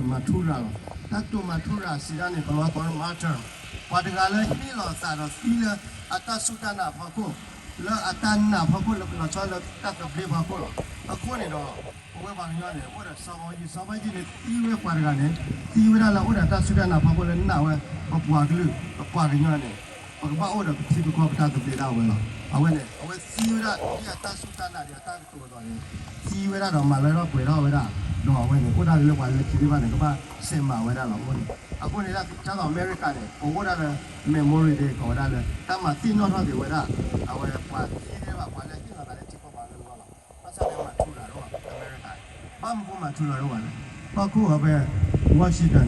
မၤထူရၤလီၤ. တၢ်ကတိၤမၤထူရၤစံးဒၣ်န့ၣ် ပလီၤသီ martyr, ပှၤတဂၤလၢဟ့ၣ်လီၤသးဒီးသံလၢအတၢ်စူၢ်တၢ်နာ်အဖီခိၣ်, လၢအတၢ်နာ်အဖီခိၣ်လၢလီၤဆီလၢတၢ်သဘျ့ဖီခိၣ်လီၤ. အဃိန့ၣ်ဒီး ပဝဲပှၤကညီန့ၣ် အိၣ်ဒီးစီၤဘီယံၤ, စီၤဘီယံၤန့ၣ် သံဝဲပှၤတဂၤန့ၣ် သံဝဲဒၣ်လၢအိၣ်ဒီးတၢ်စူၢ်တၢ်နာ်ဖီခိၣ်လၢနာ်ဝဲ ပပှၤကလုာ် ပပှၤကညီန့ၣ် ပကဘၣ်အိၣ်ဒီးပထံပကီၢ်ပတၢ်သဘျ့ဒၣ်ဝဲလီၤ. အဝဲန့ၣ် အဝဲသံဝဲဒၣ်ဒ်အတၢ်စူၢ်တၢ်နာ်ဒ်အတၢ်ကတိၤအသိးန့ၣ် သံဝဲဒၣ်ဒီးမၤလၢထီၣ်ပှဲၤထီၣ်ဝဲဒၣ်, ဒီးအဝဲန့ၣ် အိၣ်ဒၣ်လၢပှၤလၢခံသ့ၣ်တဖၣ်န့ၣ် ကဘၣ်စဲးမၤဝဲဒၣ်လီၤ. အဃိန့ၣ် အဃိန့ၣ်ဒၣ် ကၢ်သိးအမဲရကၤန့ၣ် ပအိၣ်ဒၣ်လၢ memory day ကိးဝဲဒၣ်လၢ တၢ်မၤသ့ၣ်နီၣ်ထီၣ်က့ၤဝဲဒၣ် အဝဲပှၤသံသ့ၣ်တဖၣ် ပှၤလၢဟ့ၣ်လီၤသးလၢထံကီၢ်ပှၤလၢလီၤလီၤ. ဘၣ်ဆၣ်န့ၣ် မၤထူရၤဒိၣ်ဘၣ် အမဲရကၤန့ၣ် ဘၣ်မနုၤဃိမၤထူရၤဒိၣ်ဘၣ်လဲၣ်. ကီၢ်ခိၣ်အဝဲ Washington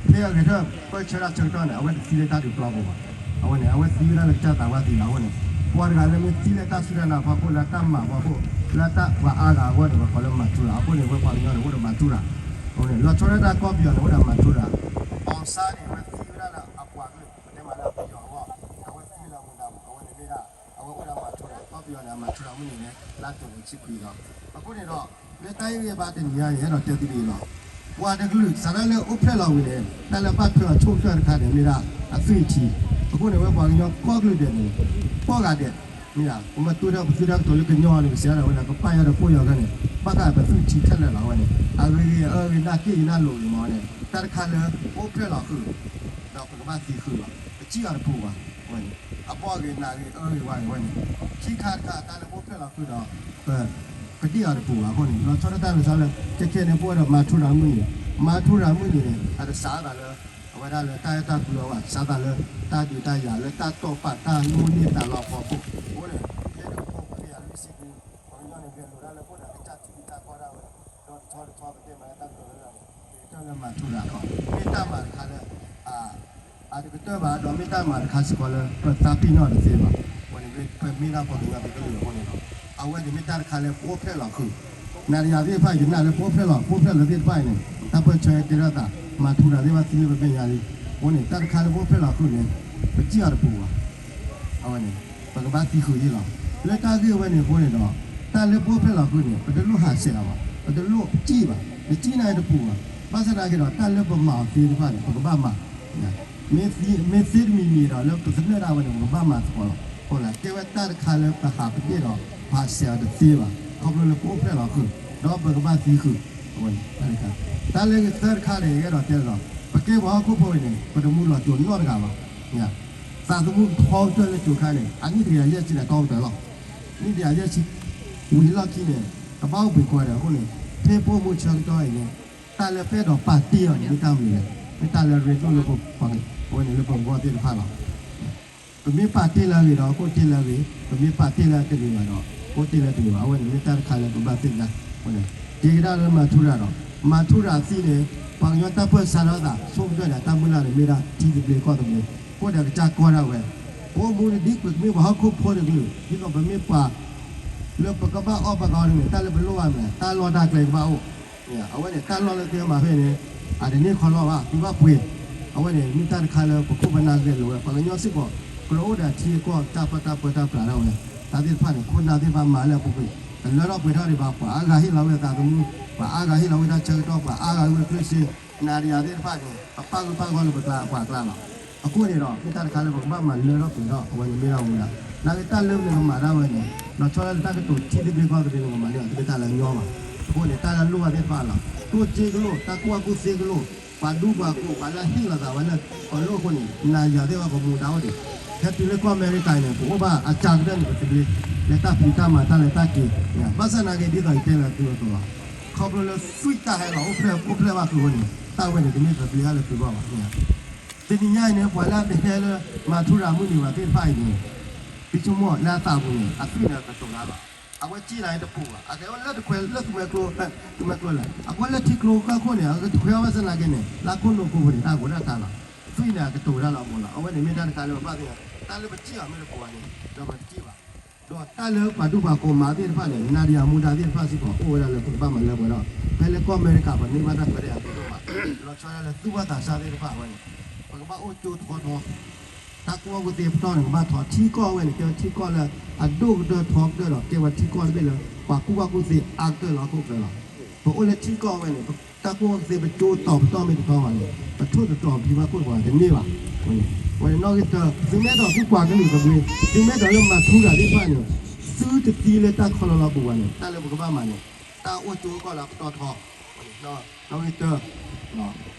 ဖဲအဂဲၤထၢၣ်ပၢၢ်ဆၢတၢ်ဆၢကတီၢ်န့ၣ် အဝဲတသံလၢတၢ်ဒုးပျီပူၤဘၣ်. အဝဲန့ၣ် အဝဲသံဝဲဒၣ်လၢကစၢ်သးဝါသံလီၤ. အဃိန့ၣ် ပှၤတဂၤလၢမ့ၢ်သံလၢတၢ်စူၢ်တၢ်နာ်ဖီခိၣ် လၢတၢ်မၤဖီခိၣ် လၢတၢ်ပှၤအါဂၤအဂီၢ်န့ၣ် ပှၤကိးလၢမၤထူရၤ. အဃိန့ၣ် ပဝဲပှၤကညီန့ၣ် အိၣ်ဒီးမၤထူရၤ. အဃိန့ၣ် လီၤဆီဒၣ်တၢ်ကီၢ်ပယီၤန့ၣ် အိၣ်ဒီးမၤထူရၤ. အီၣ်စၣ်န့ၣ် အဝဲသံဝဲဒၣ်လၢအပှၤကလုာ် ပတဲမးလၢအပယီၤအဂီၢ် အဝဲသံလၢအမူဒါပူၤ အဝဲန့ၣ်မ့ၢ်ဒၣ် အဝဲအိၣ်ဒီးမၤထူရၤ ကီၢ်ပယီၤန့ၣ် အမၤထူရၤမုၢ်နံၤန့ၣ် လါတိၤန့ၣ်ဆံခွံလီၤ. အဃိန့ၣ်ဒီး လၢတၢ်ဂ့ၢ်ဘါတနံၤညါအံၤ အဲၣ်ဒိးတဲသုဒ်အံၤလီၤ. ပှၤတကလုာ် စးထီၣ်လၢအိၣ်ဖျဲၣ်လီၤဝံၤန့ၣ် တၢ်လၢဘၣ်ထွဲအီၤဆိကတၢၢ်တခါန့ၣ် မ့ၢ်ဒၣ်အသွံၣ်အထံ. အဃိန့ၣ် ဝဲပှၤကညီကီၢ်ကလုာ်ဒဲးန့ၣ် ကိးဂၤဒဲး မ့ၢ်ဒၣ် ပမ့ၢ်တိၢ်ထီၣ်ပသုတၢ်ကတိၤလၢကညီန့ၣ် ပစံးဒၣ်ဝဲဒၣ် ကပၣ်ယၢ်ဒီးပိၢ်ယၢ်ခါန့ၣ် ဘၣ်ဃးပသွံၣ်ထံခဲလၢာ်လီၤ. အဝဲန့ၣ် အဂ့ၤဂ့ၤအၢဂ့ၤ နၢ်က့ၣ်ဂ့ၤနၢ်လိၤဂ့ၤမ့ၢ်န့ၣ် တၢ်တခါလၢပအိၣ်ဖျဲၣ်လီၤဃုာ် ဒီးပကဘၣ်သံဃုာ်လီၤ. ပစံၣ်အီၤတပူၤဘၣ်. အဝဲန့ၣ် အဘီၣ်ဂ့ၤနးဂ့ၤအၢဂ့ၤဝါဂ့ၤဝဲန့ၣ် ခံခါတခါတၢ်လၢပအိၣ်ဖျဲၣ်လီၤဃုာ်ဒီး ပ ပဒံၣ်အီၤတပူၤဘၣ်. အဃိန့ၣ် လီၤဆီဒၣ်တၢ်လီၤဆီလၢ ကဲခဲန့ၣ် ပအိၣ်ဒီးမၤထူရၤမုၢ်နံၤ, မၤထူရၤမုၢ်နံၤန့ၣ် အတစးသးလၢ အဝဲဒၣ်လၢတၢ်အဲၣ်တၢ်ကွံအီၤဘၣ်, စးသးလၢတၢ်ဒုးတၢ်ယၤလၢတၢ်တိာ်ပာ်တၢ်မိၣ်န့ၢ်သးလီအဖီခိၣ်. အဃိန့ၣ် ဖဲတကထိခွံကယၤလွံၢ်ဆံ ပှၤကညီန့ၣ် ဂဲၤလိာ်ဒၣ်လၢပအိၣ်ဒီးကစၢ်ထံဂုၤကစၢ်ကီၢ်ဒၣ်ဝဲ ဒီးတဆီတဆီပတဲမးလၢတၢ်ကတိၤလၢလီၤန့ၣ် တကတၢၢ်လၢမၤထူရၤလီၤ. မ့ၢ်တၢ်မၤတခါလၢ အတကတၢၢ်ဘၣ် ဒီးမ့ၢ်တၢ်မၤတခါစ့ၢ်ကီးလၢ ပသးပ့ၤနီၣ်တသ့ဘၣ်. အဝဲန့ၣ် ပမ့ၢ်ဒၣ်ပှၤကညီတကလုာ်အဃိန့ၣ်ဒီး အဝဲန့ၣ်မ့ၢ်တၢ်တခါလၢပအိၣ်ဖျဲၣ်လီၤဃုာ် နၤဒီးယၤသ့ၣ်တဖၣ် ယနာ်လၢပအိၣ်ဖျဲၣ်လီၤ ပအိၣ်ဖျဲၣ်လီၤသ့ၣ်တဖၣ်အံၤန့ၣ် တၢ်ပၢၢ်ဆၢတဲထီၣ်သး မၤထူရၤသ့ၣ်တဖၣ်သံလၢပမဲာ်ညါလံ. အဃိန့ၣ် တၢ်တခါလၢပအိၣ်ဖျဲၣ်လီၤဃုာ်န့ၣ် ပစံၣ်အီၤတပူၤဘၣ်. အဝဲန့ၣ် ပကဘၣ်သံဃုာ်ယံာ်လီၤ. လၢတၢ်ဂ့ၢ်ဝဲန့ၣ်အဃိန့ၣ်ဒီး တၢ်လၢပအိၣ်ဖျဲၣ်လီၤဃုာ်န့ၣ် ပတလိၣ်ဟးဆှဲးအီၤဘၣ်, ပတလိၣ်ပစံၣ်ဘၣ်, ပစံၣ်န့ၣ်တပူၤဘၣ်. ဘၣ်ဆၣ်သနာ်က့ဒီး တၢ်လၢပမၤအီၤသ့တဖၣ်န့ၣ် ပကဘၣ်မၤ မ့ၢ်သ့တမံၤမံၤဒီး လၢပသနၢၣ်ဒၣ်ဝဲန့ၣ် ပကဘၣ်မၤသကိးလီၤ. အဃိန့ၣ် ကဲဝဲတၢ်တခါလၢပဟးပဒ့ၣ်ဒီး ပဟးဆှဲးအီၤတသ့ဘၣ်. ခီဖျိလၢပအိၣ်ဖျဲၣ်လီၤဃုာ် ဒီးပကဘၣ်သံဃုာ်. အဝဲန့ၣ် တၢ်လၢသၢတခါန့ၣ် ယအဲၣ်ဒိးတဲလီၤ. ပကဲပှၤဟီၣ်ခိၣ်ဖိအံၤန့ၣ် ပတမူလီၤစိၤနီတဂၤဘၣ်. သးသမူထီကတၢၢ်လၢစိၤခါန့ၣ် အနံၣ်တကယၤယဲၢ်ဆံန့ၣ် ထီကတၢၢ်လီၤ. နံၣ်တကယၤယဲၢ်ဆံ ဝံၤလီၢ်ခံန့ၣ် ကဘၣ်အိၣ်ဘှံးကွၢ်ဒီး အဃိန့ၣ် ဖဲပအိၣ်မူဆၢကတီၢ်အံၤန့ၣ် တၢ်လၢပအဲၣ်ဒိးပာ်တ့ၢ်အီၤန့ၣ် မ့ၢ်တၢ်မနုၤလဲၣ်. မ့ၢ်တၢ်လၢအရ့ဒိၣ်လၢပ အဝဲန့ၣ်လၢပဂီၢ်သ့ၣ်တဖၣ်လီၤ. ပမ့ၢ်ပာ်တ့ၢ်လၢအဂ့ၤဒီး ကအိၣ်တ့ၢ်လၢအဂ့ၤ, ပမ့ၢ်ပာ်တ့ၢ်လၢအတဂ့ၤဘၣ်ဒီး ကအိၣ်တ့ၢ်လၢအတဂ့ၤဘၣ်. အဝဲန့ၣ်မ့ၢ်တၢ်တခါလၢပဘၣ်သ့ၣ်ညါ. အဃိန့ၣ် က့ၤကဒါလၢမၤထူရၤဒီး မၤထူရၤသံန့ၣ် ပှၤကညီတၢ်ပၢၢ်ဆၢထီၣ်သး ဆိကတၢၢ်န့ၣ် တၢ်မုၢ်လၢ်န့ၣ် မ့ၢ်ဒၣ်ထံသဘျ့ကီၢ်သဘျ့, အိၣ်ဒီးကစၢ်ကီၢ်ဒၣ်ဝဲ, ပအိၣ်မူန့ၣ်ဒ်ပမ့ၢ်ပှၤဟီၣ်ခိၣ်ဖိတကလုာ်, ဒ်သိးပမ့ၢ်ပှၤ လၢပကဘၣ်အီၣ်ဘၣ်ကီန့ၣ် တၢ်လၢပလိၣ်ဘၣ်မနုၤလဲၣ်, တၢ်လီၢ်တၢ်ကျဲကဘၣ်အိၣ်. အဝဲန့ၣ် တၢ်လီၢ်လၢသုမၤဖဲန့ၣ် အတန့ၢ်ခီလီၢ်ဘၣ်, သုဘၣ်ပှ့ၤ. အဝဲန့ၣ် မ့ၢ်တၢ်တခါလၢပခိၣ်ပနၢ်ဂဲၤလိာ်ဝဲ, ပှၤကညီစ့ၢ်ကီး ကြၢးအိၣ်ဒီးထံအကီၢ် တၢ်ပၢတၢ်ပြးတၢ်ပြးဒၣ်ဝဲ, တၢ်သ့ၣ်တဖၣ်န့ၣ် ခိၣ်နၢ်သ့ၣ်တဖၣ်မၤလၢအပူၤကွံာ်, ကလၢထီၣ်ပှဲၤထီၣ်ဒံးဘၣ်, ပှၤအါဂၤဟ့ၣ်လီၤဝဲသးသမူ, ပှၤအါဂၤဟ့ၣ်လီၤဝဲတၢ်ဆၢကတီၢ်, ပှၤအါဂၤဟ့ၣ်ဝဲကျိၣ်စ့, နၤဒီးယၤသ့ၣ်တဖၣ်န့ၣ် ပပာ်ဂၢၢ်ပာ်ကျၢၤလၢပကျါပှၤအကျါလီၤ. အဃိန့ၣ်ဒီး မ့ၢ်တၢ်တခါလၢပကဘၣ်မၤလၢထီၣ်ပှဲၤထီၣ် အဝဲန့ၣ်မ့ၢ်ဒၣ်မူဒါ, နာ်က့တၢ်လၢနကမၤဒၣ်ဝဲန့ၣ် လီၤဆီဒၣ်လၢတၢ်ကတိၤထံသဘျ့ကီၢ်သဘျ့နကမၤန့ၢ်အီၤ တမ့ၢ်တၢ်လၢအညီဘၣ်. အဃိန့ၣ် တၢ်လၢလိၣ်ဘၣ်သ့ၣ်တဖၣ်လီၤ, ကျိၣ်စ့ကလိၣ်, တၢ်ကူၣ်ဘၣ်ကူၣ်သ့ကလိၣ်, ပှၤဒူပှၤကိး ပှၤလၢဟ့ၣ်လီၤသးဝဲလၢ ပလိၣ်အဃိန့ၣ် နၤယၤသ့ၣ်တဖၣ်ပမူဒါအိၣ်ဒံး. ဟဲတုၤလၢကီၢ်အမဲရကၤန့ၣ် ပအိၣ်ဘၣ်အစှၤကတၢၢ်န့ၣ် ပသဘျ့ လၢတၢ်ဖံးတၢ်မၤ တၢ်လဲၤတၢ်က့ၤ, ဘၣ်ဆၣ်သနာ်က့ ဒ်သိးယတဲလၢသုအသိးလီၤ, ခီဖျိလၢသွံၣ်တၢ်ဟဲလီၤ အိၣ်ဖျဲၣ်အိၣ်ဖျဲၣ်ဘၣ်ဃုာ်အဃိန့ၣ် တၢ်ဝဲန့ၣ် တမ့ၢ်သဘျ့လၢသုဂီၢ်ဘၣ်. တနံၤညါအံၤန့ၣ် ပှၤလၢအတဟဲလၢမၤထူရၤမုၢ်နံၤဘၣ်သ့ၣ်တဖၣ်အံၤန့ၣ် ပဆိကမိၣ်လၢအသးပူၤန့ၣ် အသွံၣ်န့ၣ်ကတိၤတၢ်လီၤ. အဝဲစံၣ်နၤတပူၤဘၣ်, အကဲဝဲလၢတခွဲးလၢသူမဲာ်ကျိ, သူမဲာ်ကျိလဲၣ်, အကဲဝဲလၢထံကျိကၢၢ်ခိၣ်န့ၣ် အကတခွဲးဘၣ်ဆၣ်သနာ်က့န့ၣ် လၢခိၣ်နူာ်ခိၣ်ဖိန့ၣ် တၢ်ကီတၢ်ခဲလီၤ. သွံၣ်န့ၣ် အကတိၤတၢ်လီၤအပူၤလီၤ. အဝဲန့ၣ်မ့ၢ်တၢ်တခါလၢပဘၣ်သ့ၣ်ညါ, တၢ်လၢပစံၣ်အီၤမ့ၢ်တပူၤဘၣ်န့ၣ် ဒီးပတစံၣ်ဘၣ်. ဒီးတၢ်လၢပှၤဒူပှၤကိးမၤသ့ၣ်တဖၣ်န့ၣ် နၤဒီးယၤမူဒါသ့ၣ်တဖၣ်စ့ၢ်ကီး အိၣ်ဝဲဒၣ်လၢပကဘၣ်မၤလၢပှဲၤဒီး ဖဲလၢကီၢ်အမဲရကၤ ပန့ၢ်ဘၣ်တၢ်ခွဲးတၢ်ယာ်သ့ဒိၣ်မး, လီၤဆီဒၣ်လၢသူၣ်ဘီၣ်သးစၢ်သ့ၣ်တဖၣ်အဝဲန့ၣ် ပကဘၣ်အိၣ်ကၠိထီထီ, တၢ်ကူၣ်ဘၣ်ကူၣ်သ့ပတီၢ်န့ၣ် ကဘၣ်ထီ, ထံကီၢ်အဝဲန့ၣ် ကဲဝဲထံကီၢ်လၢအဒိၣ်ကတၢၢ်ထီကတၢၢ်ဒီး ကဲဝဲထံကီၢ်တဘ့ၣ်လၢ ပှၤကူၣ်ဘၣ်ကူၣ်သ့အါကတၢၢ်လၢဟီၣ်ခိၣ်ချၢလီၤ. ပအိၣ်လၢထံကီၢ်အဝဲန့ၣ် တၢ်ကူၣ်ဘၣ်ကူၣ်သ့ပကၠိတီၤပတီၢ်မ့ၢ်တထီဘၣ်န့ၣ် ပထိၣ်သတြီၤပထံပကီၢ်ပှၤတန့ၢ်ဘၣ်. ဝဲန့ၣ် နီၣ်ဂံၢ်တၢ, သုမ့ၢ်အဲၣ်ဒိးသုကွၢ်ကလုာ်သဘျ့, သုမ့ၢ်အဲၣ်ဒိးလၢမၤထူရၤသ့ၣ်တဖၣ်န့ၣ်, သုတသံလၢတၢ်ခီလီၤလီၤပူၤဘၣ်န့ၣ် တၢ်လၢပကဘၣ်မၤန့ၣ် တၢ်အိၣ်ကၠိကီၢ်လၢပတီၢ်ထီ, နီၣ်ဂံၢ်တၢ,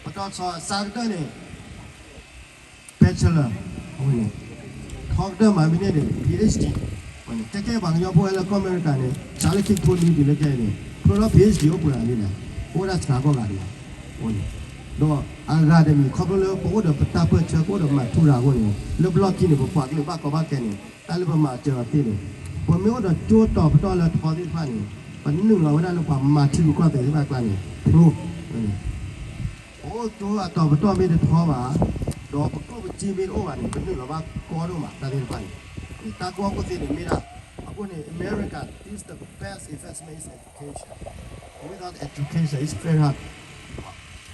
ပတီၢ်ထီအစှၤကတၢၢ်န့ၣ် Bachelor, အဝဲန့ၣ် ထီကတၢၢ်မၤမ့ၢ်န့ၣ်န့ၣ် PhD, ဝဲန့ၣ် ကဲကဲပှၤကညီဖိဟဲလၢကီၢ်အမဲရကၤန့ၣ် စးလၢခံဖိနွံဒံးလၢကဲန့ၣ် ဖျိထီၣ် PhD အိၣ်ပှဲၤဂၤန့ၣ်လဲၣ်, အိၣ်ဒၣ်စှၤကီၢ်ဂၤဒံးဘၣ်, ဝဲန့ၣ်, ဒီးအဂၤတမံၤ ခီဖျိလၢပအိၣ်ဒီးပတၢ်ပၢၢ်ဆၢ ပအိၣ်ဒီးမၤထူရၤအဃိန့ၣ် လၢပလီၢ်ခံန့ၣ် ပပှၤကလုာ်ဘၣ်ကီဘၣ်ခဲန့ၣ် တၢ်လၢပမၤစၢၤအီၤသ့န့ၣ် ပမ့ၢ်အိၣ်ဒီးကၠိတီၤပတီၢ်လၢထီသ့ၣ်တဖၣ်န့ၣ် ပနုာ်လီၤဝဲဒၣ်လၢပှၤမၤထံရူၢ်ကီၢ်သဲးသ့ၣ်တဖၣ်အကျါန့ၣ် ဖျိ, ဝဲန့ၣ် ပအိၣ်ကၠိအတီၤပတီၢ်မ့ၢ်တထီဘၣ်, ဒီးပကျိၣ်ပစ့မ့ၢ်တအိၣ်ဘၣ်န့ၣ် ပနုာ်လီၤဘၣ်ကီဒိၣ်မး တၢ်သ့ၣ်တဖၣ်န့ၣ်, တၢ်ကူၣ်ဘၣ်ကူၣ်သ့န့ၣ်မ့ၢ်ဒၣ်, အဃိန့ၣ် America is the best investment is education. Without education is very hard.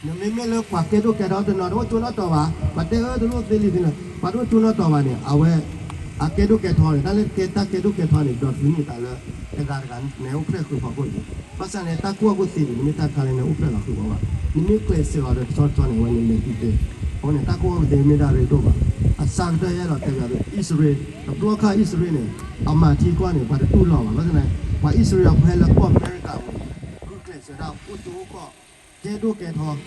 နမ့မ့ၢ်လၢပှၤကဲဒိၣ်ကဲထီတနီၤ တအိၣ်ကၠိနီတတီၤဘၣ်, ပှၤတဲအၢတလိၣ်သ့လံသ့လၢ ပှၤတအိၣ်ကၠိနီတတီၤဘၣ်န့ၣ် အဝဲ အကဲဒိၣ်ကဲထီန့ၣ် တၢ်လၢကဲတၢ်ကဲဒိၣ်ကဲထီန့ၣ် ဒီးသုန့ၢ်သးလၢ တဂၤတဂၤန့ၣ်အိၣ်ဖျဲၣ်ဃုာ်ဖီခိၣ်န့ၣ်, ဘၣ်ဆၣ်န့ၣ် တၢ်ကူၣ်ဘၣ်ကူၣ်သ့န့ၣ် နမ့ၢ်တၢ်တခါလၢနအိၣ်ဖျဲၣ်လီၤဃုာ်ဘၣ်ဘၣ်, နမ့ၢ်ကျဲးစၢးအီၤဒီးတဆီတဆီန့ၣ် အဝဲန့ၣ်လဲၤသံသ့, အဃိန့ၣ် တၢ်ကူၣ်ဘၣ်ကူၣ်သ့မ့ၢ်ဒၣ်ရ့ဒိၣ်ဘၣ်, အစှၤကတၢၢ်ယအဲၣ်ဒိးတဲဘၣ်သု အံၣ်စရ့လး တဘျီခါအံၣ်စရ့လးန့ၣ် အမၤထံကီၢ်န့ၣ် ပှၤတတူၢ်လိာ်ဘၣ်, ဘၣ်ဆၣ်န့ၣ် ပှၤအံၣ်စရ့လးဖိဟဲလၢကီၢ်အမဲရကၤပူၤန့ၣ် ဂုာ်ကျဲးစၢးဒၣ်အိၣ်ကၠိအိၣ်ကီၢ် ကဲဒိၣ်ကဲထီ,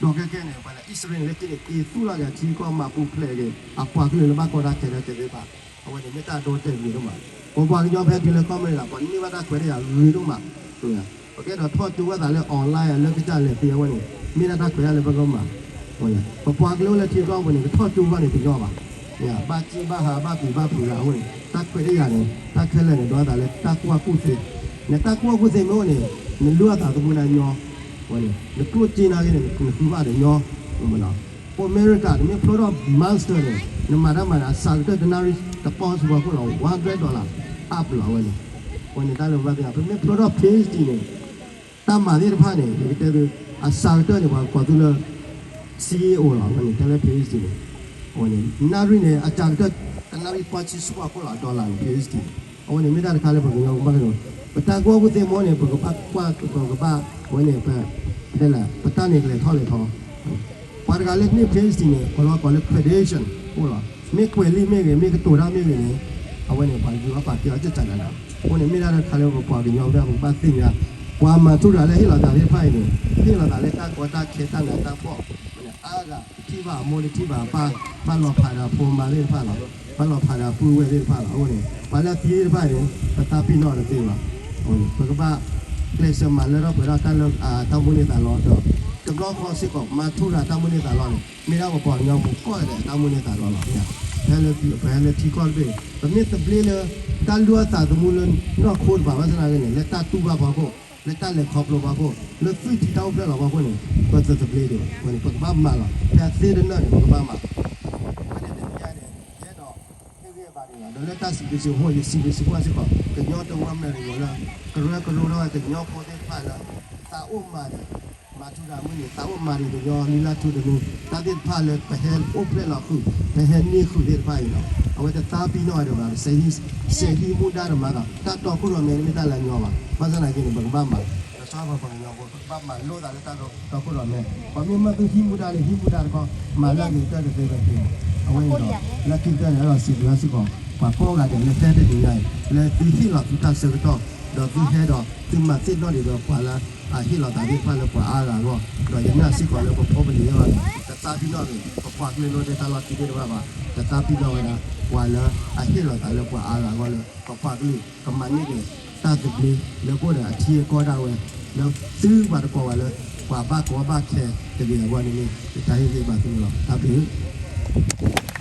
ဒီးခဲကဲန့ၣ် ပှၤလၢအံၣ်စရ့လးန့ၣ် လၢခံန့ၣ် က့ၤသူၣ်လီၤက့ၤအထံကီၢ် မၤပူၤဖျဲးက့ၤ အပှၤကလုာ်လၢဘၣ်ကီတၢ်ခဲလၢာ်ကဲသ့ၣ်တဖၣ်, အဝဲန့ၣ်မ့ၢ်တၢ်ဒိတဲာ်ဂ့ၤဒိၣ်မး, ပပှၤကညီဖဲတုၤလၢကီၢ်အမဲရကၤ ပှၤန့ၢ်ဘၣ်တၢ်ခွဲးတၢ်ယာ်ဂ့ၤဒိၣ်မး, ပကအဲၣ်ဒိးထီၣ်ကၠိဝဲသးလၢ online လၢကစၢ်လဲၤသ့အဝဲန့ၣ် မ့ၢ်ဒၣ်တၢ်ခွဲးတၢ်ယာ်လၢပကမၤ ပပှၤကလုာ်အိၣ်လၢထံကီၢ်ပူၤန့ၣ် ကထီၣ်ကၠိဘၣ်န့ၣ်တညီဘၣ်, ဘၣ်စံၣ်ဘၣ်ဟးဘၣ်ပျံၤဘၣ်ဖုးတၢ်အဃိန့ၣ် တၢ်ခွဲးတၢ်ယာ်န့ၣ် တၢ်ခဲလၢာ်န့ၣ် ဒိသးလၢတၢ်ကူၣ်ဘၣ်ကူၣ်သ့, နတၢ်ကူၣ်ဘၣ်ကူၣ်သ့မ့ၢ်အိၣ်န့ၣ် နလုၢ်အသးသမူနၤညီ, ဝဲန့ၣ် နကျိၣ်စ့နၤဂ့ၤန့ၣ် နဃုဘၣ်ဒီးညီ, အိၣ်အမဲရကၤ နမ့ၢ်ဖျိထီၣ် master န့ၣ် နမၤတၢ်မၤန့ၣ် အစှၤကတၢၢ်တနၣ်ရံၣ်တပီၢ်ဆူဖီခိၣ်လီၤ one hundred dollar up လီၤ အဝဲန့ၣ်, အဝဲန့ၣ်တၢ်လၢပဘၣ်သ့ၣ်ညါ ပမ့ၢ်ဖျိထီၣ် PhD န့ၣ် တၢ်မၤသ့ၣ်တဖၣ်န့ၣ် ယကတဲသု အစှၤကတၢၢ်န့ၣ် ပှၤကိးသုလၢ CEO လီၤ အဝဲန့ၣ် တဲလၢ PhD န့ၣ်, အဝဲန့ၣ် နၣ်ရံၣ်န့ၣ် အစှၤကတၢၢ် တနၣ်ရံၣ်ပီၢ်ဆံဆူဖီခိၣ်လီၤ dollar န့ၣ် PhD န့ၣ်, အဝဲန့ၣ်မ့ၢ်တၢ်တခါလၢပကညီကဘၣ်ကဒီး ပတၢ်ကူၣ်ဘၣ်ကူၣ်သ့မ့ၢ်အိၣ်န့ၣ် ပကဘၣ်ကွၢ် ပကဘၣ် အဝဲန့ၣ် ပ တဲလဲၣ် ပတၢ်န့ၣ်ကလဲၤထီၣ်လဲၤထီ ပှၤတဂၤလၢန့ၢ် PhD န့ၣ် ပှၤလီၤကိးလၢ credential အိၣ်လီၤ. မ့ၢ်ကွဲးလံာ်မ့ၢ်ဂ့ၤ မ့ၢ်ကတိၤတၢ်မ့ၢ်ဂ့ၤန့ၣ် အဝဲန့ၣ် ပှၤယူၤအပာ်ကဲအီၤကစၢ်ဒၣ်နၤ, အဃိန့ၣ် မ့ၢ်ဒၣ်တၢ်တခါလၢပပှၤကညီဖိ ပကဘၣ်သ့ၣ်ညါ, ပှၤမၤထူရၤလၢဟ့ၣ်လီၤသးသ့ၣ်တဖၣ်အံၤန့ၣ် ဟ့ၣ်လီၤသးလၢတၢ်ကီတၢ်ခဲတၢ်နးတၢ်ဖှီၣ်, အါဂၤတထံၣ်ဘၣ်အမိၢ်တထံၣ်ဘၣ်အပၢ်, ဘၣ်လီၤဖးဒီးအဖိအမါသ့ၣ်တဖၣ်လီၤ, ဘၣ်လီၤဖးဒီးအပုၢ်ဝဲၢ်သ့ၣ်တဖၣ်လီၤ. အဃိန့ၣ် ပှၤလၢအသံသ့ၣ်တဖၣ်အံၤန့ၣ် ပသးပ့ၤနီၣ်တသ့ဘၣ်. အဃိန့ၣ် ပကဘၣ်ကျဲးစၢးမၤလၢထီၣ်ပှဲၤထီၣ်တၢ်လၢ တၢ်မိၣ်န့ၢ်သးလီဒီး တဘျီဃီစ့ၢ်ကီး မၤထူရၤတၢ်မိၣ်န့ၢ်သးလီန့ၣ် မ့ၢ်ဒၣ်ပပှၤကညီဖိကိးဂၤဒဲးအတၢ်မိၣ်န့ၢ်သးလီလီၤ. ပဟဲလၢထံကီၢ်တဘ့ၣ် ပမ့ၢ်သဘျ့လၢ တၢ်လုၢ်အသးသမူလၢနီၢ်ခိတဖၣ်ဘၣ်ဆၣ်သနာ်က့န့ၣ် လၢတၢ်တူၢ်ဘၣ်ဖီခိၣ် လၢတၢ်လဲၤခီဖျိဖီခိၣ် လၢသွံၣ်ထံတၢ်အိၣ်ဖျဲၣ်လီၤဖီခိၣ်န့ၣ် ပတသဘျ့ဒံးဘၣ်. အဃိန့ၣ် ပကဘၣ်မၤလီၤ ဖဲအသ့တနၢၣ်န့ၣ် ပကဘၣ်မၤ အဝဲန့ၣ်တနံၤညါန့ၣ် ယအဲၣ်ဒိး ဟ့ၣ်ဂံၢ်ဘါဒံးလီၤ. ဒီးလၢတၢ်စံးဘျုးစံးဖှိၣ် ယစံးဘျုးစံးဖှိၣ်စ့ၢ်ကီး ကညီတဝၢမဲာ်တယိၤလၢ ကရၢကရိထီၣ်ဝဲကညီဖိသ့ၣ်တဖၣ်လၢ သးအိၣ်မၤန့ၣ် မၤထူရၤမုၢ်နံၤ သးအိၣ်မၤဒံးကညီလံလၢထူတမူ တၢ်သ့ၣ်တဖၣ်လၢပဟဲအိၣ်ဖျဲၣ်လီၤဃုာ် ပဟဲန့ၢ်ဃုာ်သ့ၣ်တဖၣ်အံၤလီၤ. အဝဲတသးပ့ၤနီၣ်ဝဲဒံးဘၣ် စဲးဟံးမူဒါတမၤဒီး တၢ်တီခိၣ်ရိၣ်မဲန့ၣ်မ့ၢ်တၢ်လၢညီဘၣ်. ဘၣ်ဆၣ်သနာ်က့န့ၣ် ပကဘၣ်မၤ ကဆီပှၤကညီဖိ ပကဘၣ်မၤလိသးလၢတၢ်တီခိၣ်ရိၣ်မဲ ပှၤမ့ၢ်မၢသုဟံးမူဒါန့ၣ် ဟံးမူဒါတခီ မၤလၢအဂ့ၤကတၢၢ်တသ့ဘၣ်န့ၣ် အဝဲန့ၣ်ဒီး လၢခံကတၢၢ်န့ၣ် အဲၣ်ဒိးစံးဘျုးစ့ၢ်ကီး ပှၤကိးဂၤဒဲးလၢဖဲတနံၤညါအံၤ လၢသုဟ့ၣ်လီၤသုတၢ်ဆၢကတီၢ် ဒီးသုဟဲဒီးသုမၤသ့ၣ်နီၣ်ဒံးဒီးပှၤလၢ အဟ့ၣ်လီၤသးသ့ၣ်တဖၣ်လၢပှၤအါဂၤအဂီၢ် ဒီးယနာ်စ့ၢ်ကီးလၢပဖိပလံၤအဂီၢ်န့ၣ် တသးပ့ၤနီၣ်ဂ့ၤ ပပှၤကလုာ်လိၣ်ဒၣ်တၢ်လီၢ်တံၢ်သ့ၣ်တဖၣ်ဘၣ် တသးပ့ၤနီၣ်ဝဲဒၣ် ပှၤလၢအဟ့ၣ်လီၤသးလၢပှၤအါဂၤအဂီၢ်လၢ ပပှၤကလုာ်ကမၤန့ၢ်က့ၤ တၢ်သဘျ့လၢကအိၣ်ဒီးအထံအကီၢ်ဒၣ်ဝဲ လၢသုပှၤတကိးဝဲလၢ ပှၤဘၣ်ကီဘၣ်ခဲတဂ့ၤအဂီၢ်န့ၣ် ယတၢ်ဟ့ၣ်ဂံၢ်ဘါသုန့ၣ်လီၤ. တၢ်ဘျုး